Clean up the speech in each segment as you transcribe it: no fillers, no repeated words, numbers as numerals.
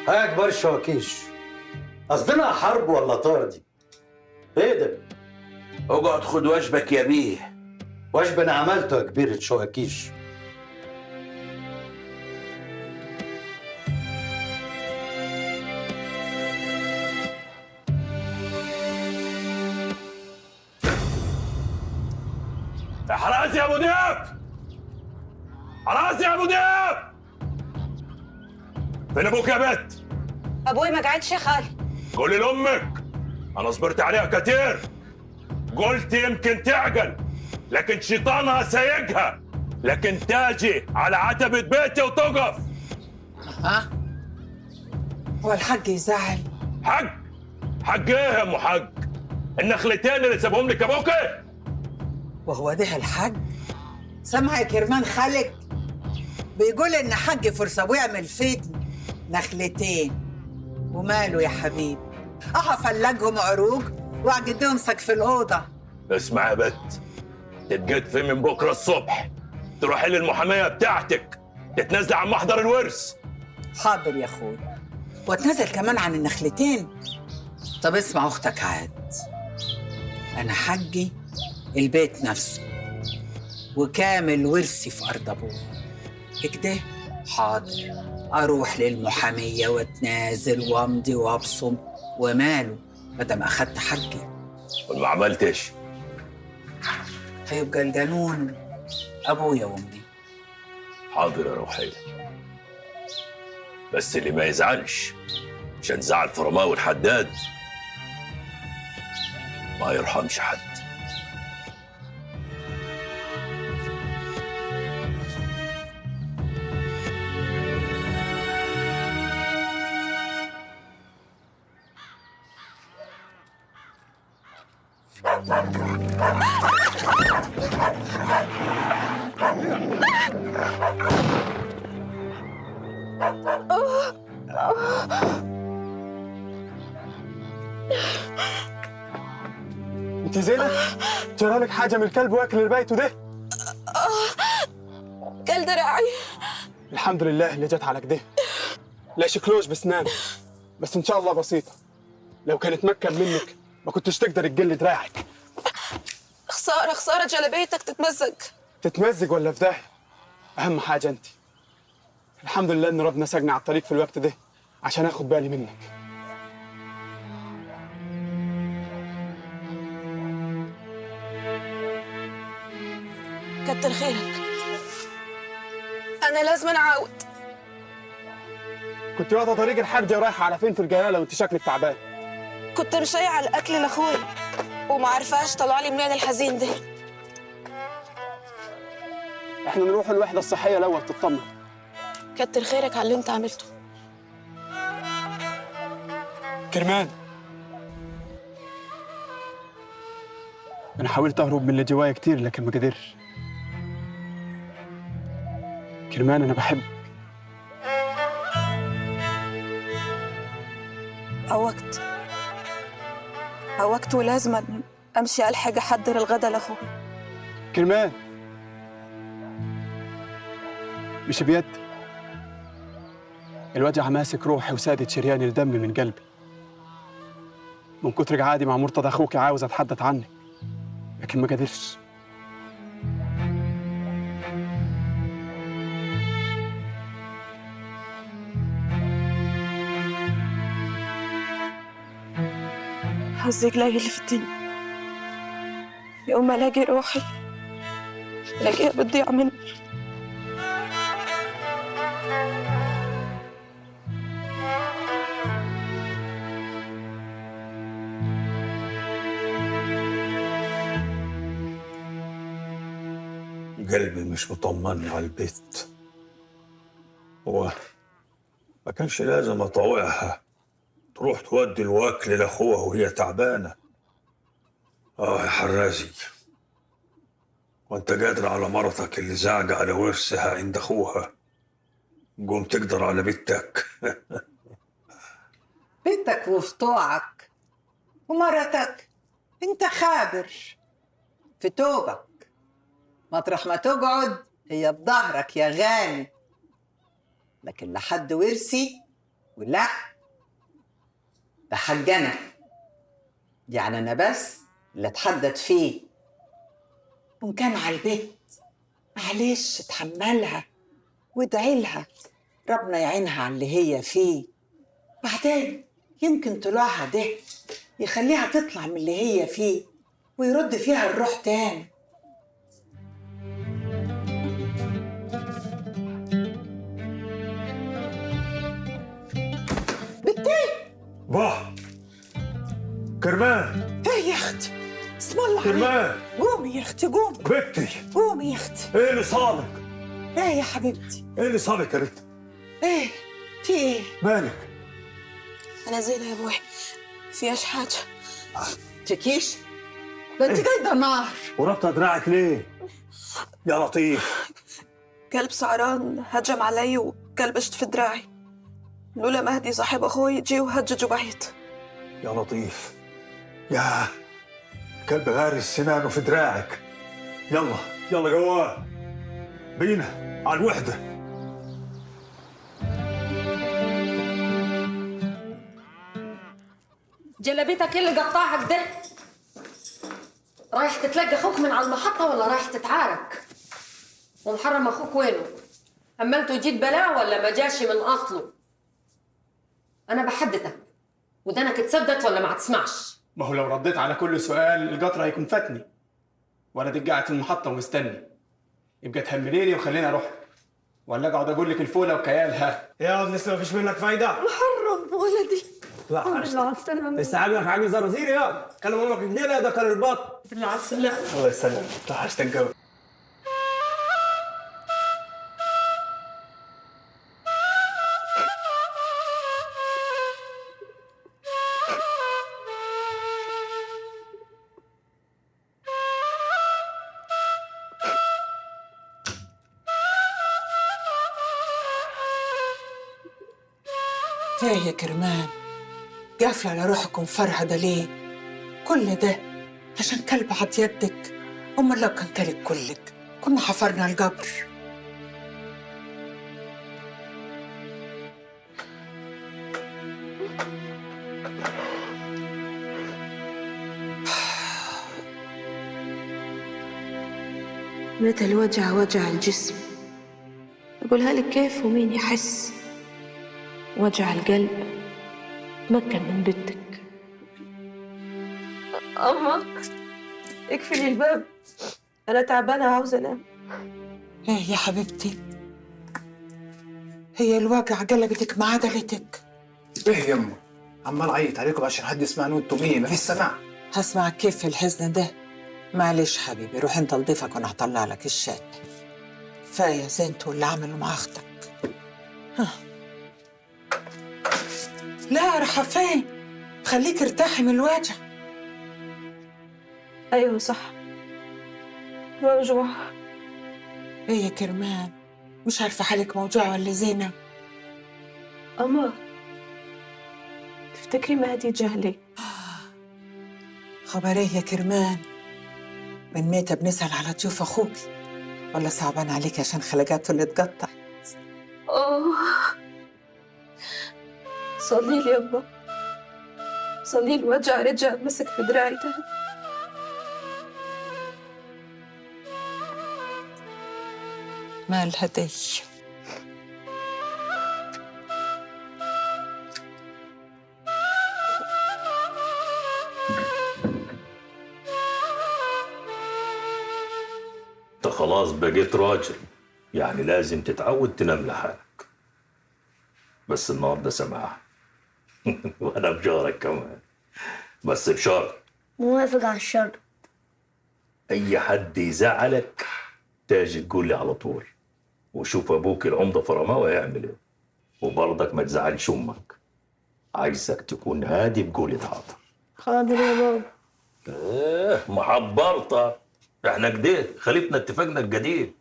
ها كبار الشواكيش، قصدنا حرب ولا طار دي؟ ايه ده؟ اقعد خد واجبك يا بيه. واجب انا عملته يا كبير الشواكيش. يا حراسي يا ابو ضياف، حراسي يا ابو ضياف، فين ابوك يا بت؟ ابوي ما قعدش يا خالي. قولي لامك انا صبرت عليها كتير، قلت يمكن تعقل، لكن شيطانها سايقها، لكن تاجي على عتبة بيتي وتقف. ها؟ هو الحاج يزعل؟ حق؟ حق ايه يا ام حق؟ النخلتين اللي سابهم لك ابوك؟ وهو ده الحاج؟ سامع يا كرمان خالك بيقول ان حاج فرصة ويعمل فتن نخلتين. وماله يا حبيبي؟ فلجهم عروج وعجدهم سقف الاوضة. اسمع يا بت، تتجدفي من بكره الصبح تروحي للمحاميه بتاعتك تتنازلي عن محضر الورث. حاضر يا اخوي، واتنازل كمان عن النخلتين. طب اسمع اختك عاد، انا حجي البيت نفسه وكامل ورثي في ارض ابوه. كده حاضر، اروح للمحاميه واتنازل وامضي وابصم وماله، مادام اخدت حقي. وما عملتش هيبقى الجنون ابويا وامي. حاضر يا روحية، بس اللي ما يزعلش عشان زعل فرماوي الحداد ما يرحمش حد. انت زينة؟ جرالك حاجة من الكلب واكل اللي بيته ده؟ كل دراعي. الحمد لله اللي جت على كده. لا شكلوش بسنان، بس ان شاء الله بسيطة. لو كانت مكن منك ما كنتش تقدر تجل دراعك. خسارة خسارة جلبيتك تتمزج. تتمزج ولا في داهية؟ أهم حاجة أنت. الحمد لله إن ربنا سجني على الطريق في الوقت ده عشان آخد بالي منك. كتر خيرك. أنا لازم أعاود. كنت واخدة طريق الحرجة ورايحة على فين في الجلالة وأنت شكلك تعبان؟ كنت مشيعة الأكل لأخوي وما عرفاش طلع لي منين الحزين ده. احنا نروح الوحدة الصحية الأول تطمن. كتر خيرك على اللي أنت عملته. كرمان، أنا حاولت أهرب من اللي جوايا كتير لكن ما قدرش. كرمان أنا بحبك. عوقت عوقت ولازم أمشي ألحق أحضر الغدا لأخوي. كرمان مش بيدي، الوجع ماسك روحي وسادد شريان الدم من قلبي. من كتر قعادي مع مرتضى أخوك عاوز أتحدث عنك لكن ما قدرش. حظي قليل في الدنيا، يوم ما الاقي روحي الاقيها بتضيع مني. قلبي مش مطمن على البيت. هو ما كانش لازم اطوعها تروح تودي الواكل لاخوها وهي تعبانة. يا حرازي، وانت قادر على مرتك اللي زعجة على ورثها عند اخوها، قوم تقدر على بنتك. بنتك وفطوعك ومرتك انت خابر في توبك، مطرح ما تقعد هي بظهرك يا غالي، لكن لحد ورثي ولا ده حجنا، يعني انا بس اللي اتحدد فيه. وان كان على البيت معلش اتحملها وادعي لها ربنا يعينها على اللي هي فيه. بعدين يمكن طلوعها ده يخليها تطلع من اللي هي فيه ويرد فيها الروح تاني. بنتي باه كرمان. ايه يا اختي؟ اسم الله عليك. كرمان قومي يا اختي، قومي بنتي، قومي يا اختي. ايه اللي صابك؟ ايه يا حبيبتي؟ ايه اللي صابك يا بنتي؟ ايه في ايه؟ مالك؟ انا زينة يا ابوي، فيهاش حاجة. تكيش؟ ده انت جايبه نار. وربطه دراعك ليه؟ يا لطيف. كلب سعران هجم علي وكلبشت في دراعي، لولا مهدي صاحب اخوي جه وهججه بعيد. يا لطيف، يا كلب غارس سنانه في دراعك. يلا يلا جواه بينا على الوحدة. جلبيتك اللي قطعك ده، رايح تتلقى اخوك من على المحطة ولا رايح تتعارك؟ ومحرم اخوك وينه؟ عملته جيت بلاء ولا ما جاش من اصله؟ انا بحددك، ودانك اتسدت ولا ما هتسمعش؟ ما هو لو رديت على كل سؤال القطر هيكون فاتني، وانا قاعد في المحطة ومستني. يبقى تهمليني وخليني اروح، ولا اقعد اقول لك الفوله وكيالها. يا لسه ما فيش منك فايده. محرم ولدي. لا لسه عاملك عامل زرازير. يا كلم امك كبيرة ده كان البط. بالله السلامة. الله يسلمك. وحشتك قوي. ايه يا كرمان؟ قافلة على روحك ومفرهدة ليه؟ كل ده عشان كلب عض يدك؟ أمال لو كان كلب كلك كنا حفرنا القبر. متى الوجع وجع الجسم، أقولها لك كيف ومين يحس. وجع القلب تمكن من بنتك. أمك اقفلي الباب، أنا تعبانة عاوزة أنام. إيه يا حبيبتي؟ هي الوجع قلبتك مع عدلتك. إيه يما؟ عمال أعيط عليكم عشان حد يسمعني وأنتم إيه؟ مفيش سمع. هسمع كيف في الحزن ده؟ معلش حبيبي، روح أنت لضيفك وأنا هطلع لك الشاي. كفاية زينته اللي عمله مع أختك. ها. لا راح فين؟ خليك ارتاحي من الوجع. ايوه صح، موجوع. ايه يا كرمان؟ مش عارفه حالك موجوعه ولا زينة؟ اما تفتكري مهدي جهلي؟ خبر ايه يا كرمان؟ من متى بنسأل على ضيوف اخوك؟ ولا صعبان عليك عشان خلقاته اللي اتقطعت؟ اه صلي لي يابا، صلي. الوجع رجع مسك في دراعي تاني. مالها دي؟ انت خلاص بقيت راجل، يعني لازم تتعود تنام لحالك. بس النهارده سماح. وانا بجارك كمان، بس بشرط. موافق على الشرط. اي حد يزعلك تاجي تقول لي على طول، وشوف ابوك العمدة فرماوه هيعمل ايه. وبرضك ما تزعلش امك، عايزك تكون هادي بقولة حاضر. حاضر يا بابا. ايه محبرطه، احنا كده خليفنا اتفاقنا الجديد.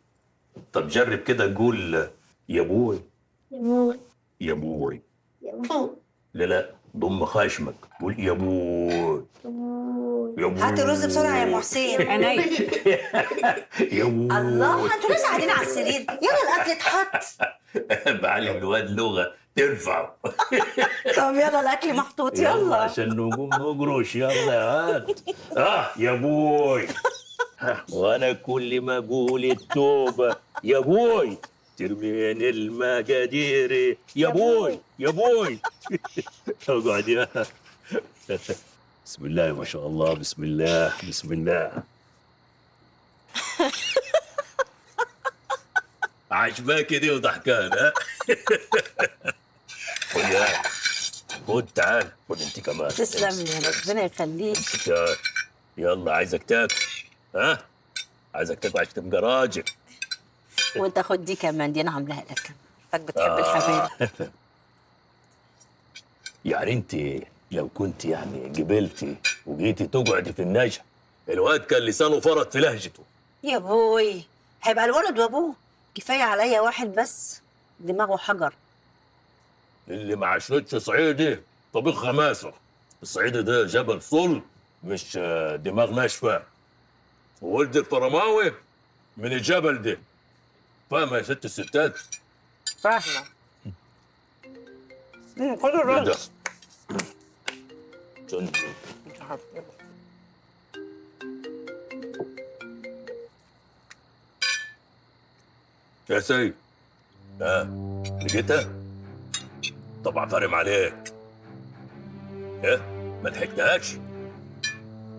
طب جرب كده تقول يا ابوي. يا ابوي. يا ابوي. يا ابوي. لا لا، ضم خشمك، قول يا ابوي. يا ابوي. هات الرز بسرعة يا ام حسين. عينيا. يا ابوي. الله، انتوا لسه قاعدين على السرير؟ يلا الاكل اتحط. بعلم الواد لغة تنفع. طب يلا الاكل محطوط، يلا عشان نقوم نجرش. يلا يا هات. يا بوي، وانا كل ما اقول التوبة يا بوي ترمين المقادير يا بوي يا بوي. اقعد يا بسم الله ما شاء الله، بسم الله بسم الله. عجباك دي وضحكان؟ ها؟ خد يا خد، تعال خد انت كمان. تسلم لي، ربنا يخليك. يلا عايزك تاكل، ها؟ عايزك تاكل عشان تبقى راجل. وانت خد دي كمان، دي انا عاملاها لك، فك بتحب الحبايب. يعني انت لو كنت يعني قبلتي وجيتي تقعدي في النجا، الواد كان لسانه فرط في لهجته. يا بوي هيبقى الولد وابوه، كفاية عليا واحد بس دماغه حجر. اللي ما عشرتش صعيدي طبيخ خماسه. الصعيدي ده جبل صلب، مش دماغ ناشفة. وولد الفرماوي من الجبل ده. فاهمه يا ست الستات؟ فاهمه. خد الرز. يا سيد، لقيتها؟ طبعا فارم عليك. ايه؟ ما لحقتهاش؟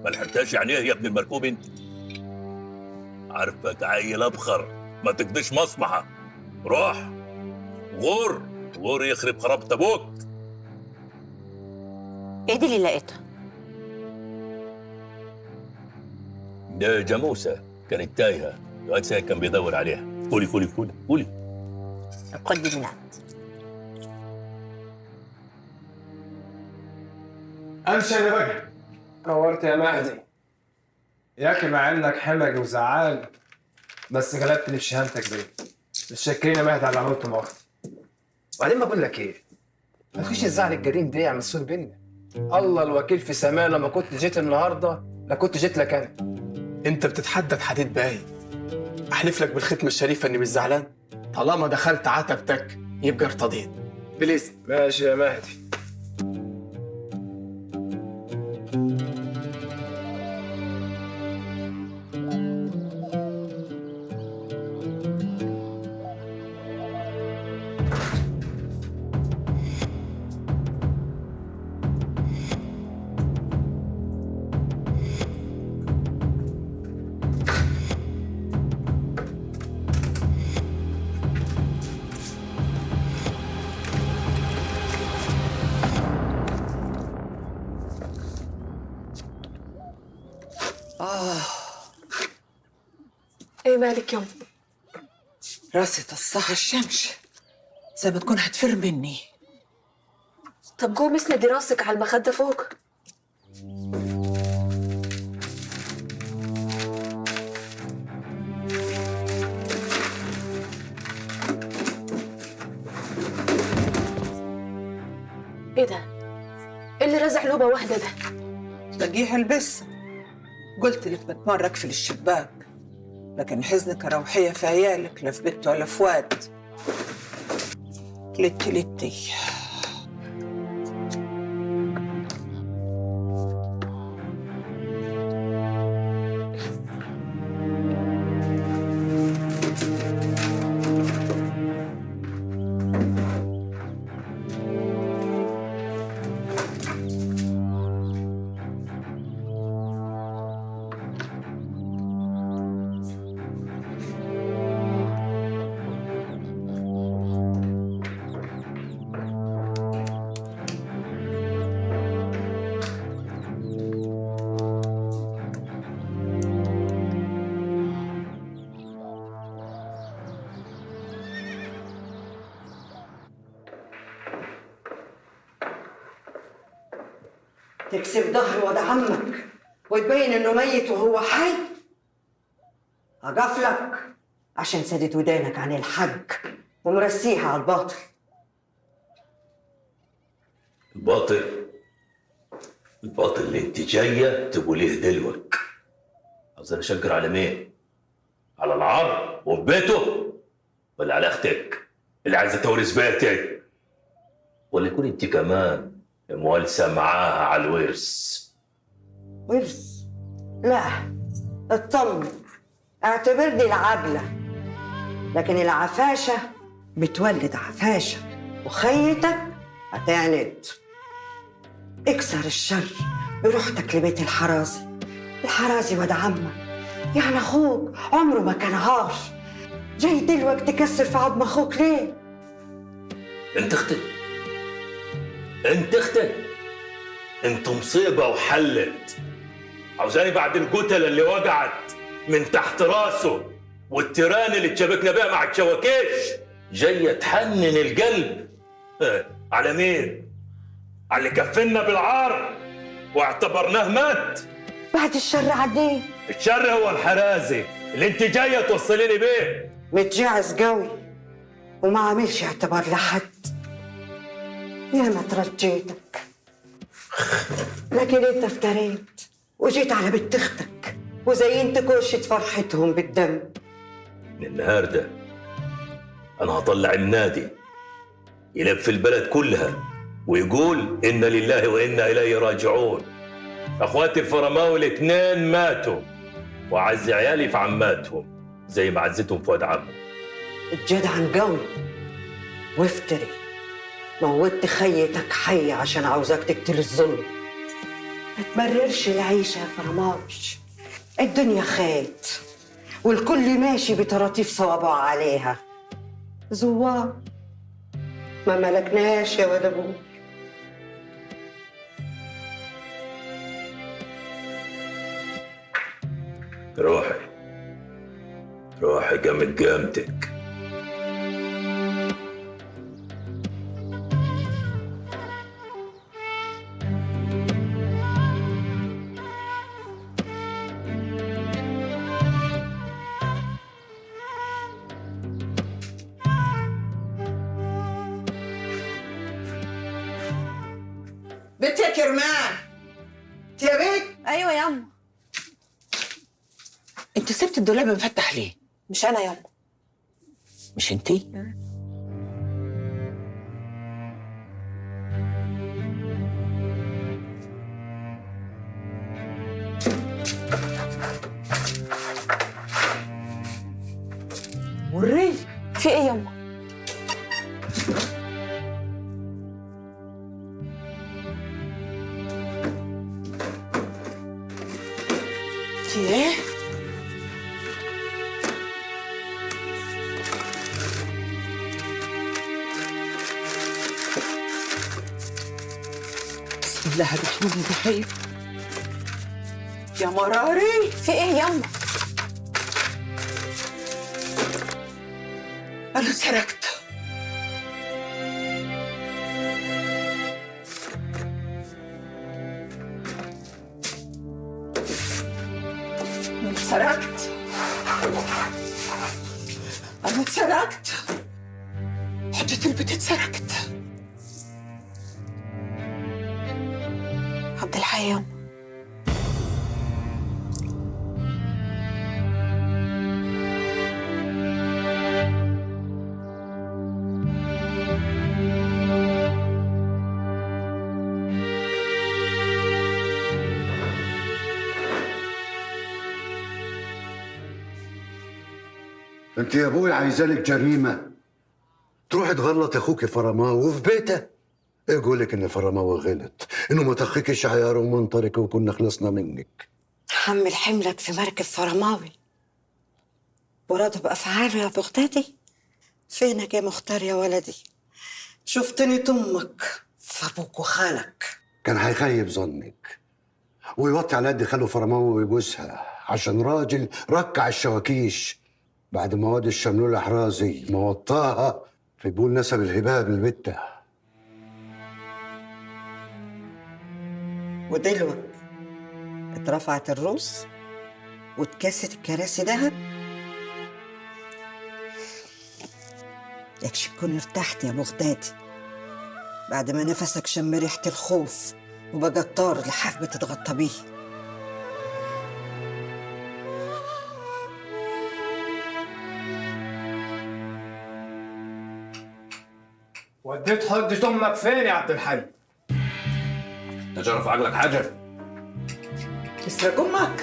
ما لحقتهاش يعني ايه يا ابن المركوب انت؟ عارفك عيل ابخر، ما تقضيش مصلحة. روح غور غور يخرب خرابة ابوك. ايه دي اللي لقيتها؟ ده جاموسه كانت تايهه، الواد سيد كان بيدور عليها. قولي قولي قولي قولي. خد دي من عندي. امشي انا بقى. نورت يا مهدي. ياك مع انك حمج وزعال، بس غلبتني في شهامتك دي. متشكرين يا مهدي على اللي عملته مع اختي. وبعدين بقول لك ايه؟ ما تخش الزعل الجريم ده يعمل صوت بينا. الله الوكيل في سماه، لما كنت جيت النهارده لا كنت جيت لك انا. انت بتتحدد حديد باين. احلف لك بالختمه الشريفة اني مش زعلان. طالما دخلت عتبتك يبقى ارتضيت. بليز. ماشي يا مهدي. ايه مالك يوم؟ راسي تصحى الشمس زي ما تكون هتفر مني. طب قومي اسندي راسك على المخدة فوق. ايه ده؟ ايه اللي رزع لوبة واحدة ده؟ تلاقيها البسة. قلت لك بتمرك في الشباك، لكن حزنك روحية في عيالك، لا في بيت ولا في واد. لتي لتي. تكسب ظهر واد عمك وتبين انه ميت وهو حي؟ اجفلك عشان سدت ودانك عن الحج ومرسيها على الباطل. الباطل؟ الباطل اللي انت جاية تقوليه دلوك. عاوز انا اشجر على مين؟ على العار وفي بيته ولا على اختك اللي عايزه تورث بيتي؟ ولا يكون انت كمان موالسه معاها على الورث؟ ورث؟ لا اطمن، اعتبرني العبله، لكن العفاشه بتولد عفاشه، وخيتك هتعند. اكسر الشر بروحتك لبيت الحرازي. الحرازي واد عمك، يعني اخوك عمره ما كان عار. جاي دلوقتي تكسر في عظم اخوك ليه؟ انت اختي، انت اختي، انت مصيبة وحلت. عاوزاني بعد الجتل اللي وجعت من تحت راسه والتيران اللي اتشابكنا بيها مع الشواكيش جاية تحنن القلب على مين؟ على اللي كفلنا بالعار واعتبرناه مات. بعد الشر عليه. الشر هو الحرازي اللي انت جاية توصليني بيه. متجعز قوي وما عاملش اعتبار لحد. يا ما ترجيتك، لكن انت افتريت وجيت على بنت اختك وزينت كوشة فرحتهم بالدم. من النهارده انا هطلع النادي يلف البلد كلها ويقول إنا لله وإنا إليه راجعون. أخواتي الفرماوي الاثنين ماتوا، وعز عيالي في عماتهم زي ما عزتهم في واد عمهم. الجدع قوي وافتري، موتت خيتك حية عشان عاوزاك تقتل الظلم. ما تمررش العيشة يا فرماوش، الدنيا خيط والكل ماشي بطراطيف صوابعه عليها. زوار ما ملكناش يا واد ابوك. روحي روحي جامد جامتك. بنت يا كرمان، انت يا بنت. ايوه ياما. انت سبت الدولاب مفتح ليه؟ مش انا ياما. مش انتي؟ وري في ايه ياما؟ في ايه؟ بسم الله الرحمن الرحيم. يا مراري، في ايه ياما؟ انا سرقت. انا سرقت، انا اتسرقت، حجة البيت اتسرقت. عبد الحي ياما. انت يا ابوي عايزالك جريمة تروحي تغلط اخوك فرماوي وفي بيته؟ ايه يقولك ان فرماوي غلط، انه ما تخكش عياره ومنطرك وكنا خلصنا منك. حمل حملك في مركب فرماوي وراضي بافعاله يا بغدادي. فينك يا مختار يا ولدي؟ شفتني امك في ابوك وخالك. كان هيخيب ظنك ويوطي على قد خاله فرماوي ويبوسها عشان راجل ركع الشواكيش بعد ما واد الشملول حرازي ما وطاها في بول نسب الهباب لبته. ودلوقتي اترفعت الروس واتكست الكراسي دهب. يكش تكون ارتحت يا بغدادي بعد ما نفسك شم ريحة الخوف وبقى الطار لحاف بتتغطى بيه. وديت حجة امك فين يا عبد الحي؟ انت تعرف عقلك حاجة؟ تسرق امك؟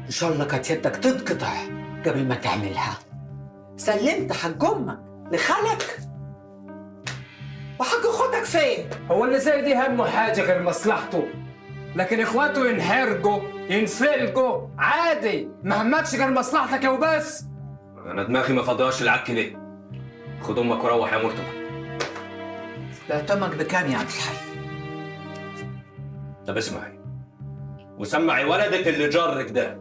ان شاء الله كانت يدك تتقطع قبل ما تعملها. سلمت حق امك لخالك، وحق اخوتك فين؟ هو اللي زي دي همه حاجة غير مصلحته، لكن اخواته ينحرجوا ينفلجوا عادي، ما همكش غير مصلحتك يا وبس. انا دماغي ما فضيهاش العك ليه؟ خد امك وروح يا مرتضى. بعت امك بكام يا عبد الحي؟ طب اسمعي وسمعي ولدك اللي جرك ده،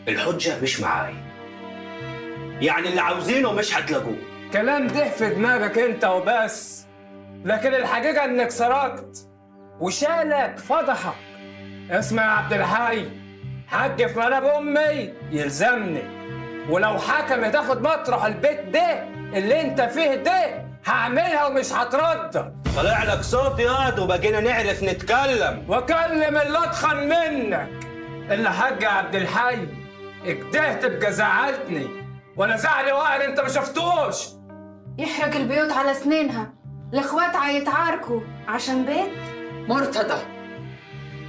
الحجة مش معايا، يعني اللي عاوزينه مش هتلاقوه. كلام ده في دماغك انت وبس، لكن الحقيقة انك سرقت وشالك فضحك. اسمع يا عبد الحي، حق في مناب امي يلزمني، ولو حكمت تاخد مطرح البيت ده اللي انت فيه ده هعملها ومش هتردد. طلع لك صوت ياض وبقينا نعرف نتكلم. واكلم اللي اتخن منك، اللي حاج عبد الحي اكده تبقى زعلتني، وانا زعلي وقر انت ما شفتوش. يحرق البيوت على سنينها، الاخوات هيتعاركوا عشان بيت. مرتضى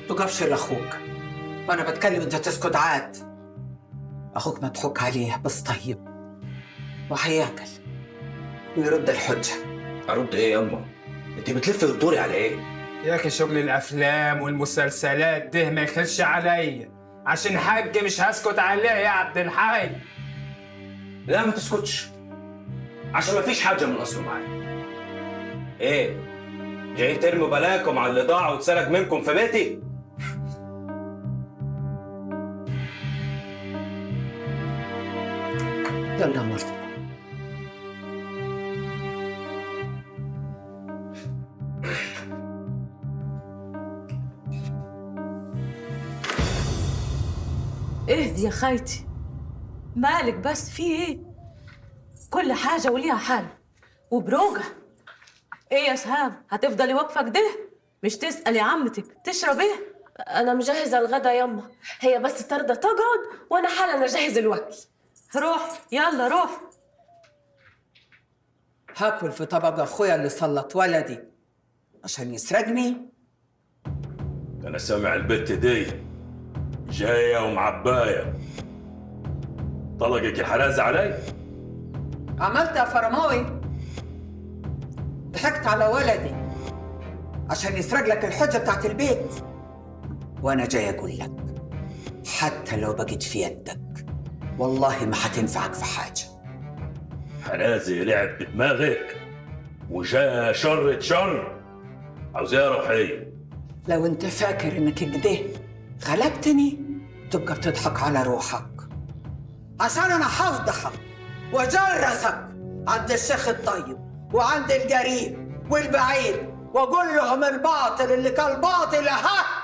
تقفش لاخوك وانا بتكلم انت تسكت عاد. اخوك مضحوك عليه بس طيب، وهيعقل ويرد الحجة. ارد ايه ياما؟ انت بتلف وتدوري على ايه؟ يا اخي شغل الافلام والمسلسلات ده ما يخلش عليا، عشان حاج مش هسكت عليه يا عبد الحي. لا ما تسكتش، عشان ما فيش حاجة من اصله معايا. ايه؟ جايين ترموا بلاكم على اللي ضاع واتسرق منكم في بيتي؟ يلا يا مرتضى. اهدي يا خالتي، مالك بس في ايه؟ كل حاجة وليها حل وبروجة. ايه يا سهام، هتفضلي واقفة كده؟ مش تسألي عمتك تشرب ايه؟ أنا مجهزة الغدا يما، هي بس ترضى تقعد وأنا حالا أجهز الوكل. روح يلا روح. هاكل في طبق أخويا اللي سلط ولدي عشان يسرقني؟ أنا سامع البت دي جاية ومعباية، طلقك الحرازة علي؟ عملت يا فرماوي، ضحكت على ولدي عشان يسرق لك الحجة بتاعت البيت، وأنا جاي أقول لك حتى لو بقيت في يدك والله ما هتنفعك في حاجة. حرازي لعب بدماغك وجاء شر شر، عاوزاها روحية. لو أنت فاكر إنك كده غلبتني تبقى بتضحك على روحك، عشان أنا هفضحك وأجرسك عند الشيخ الطيب وعند القريب والبعيد، وأقول لهم الباطل اللي كان باطل. ها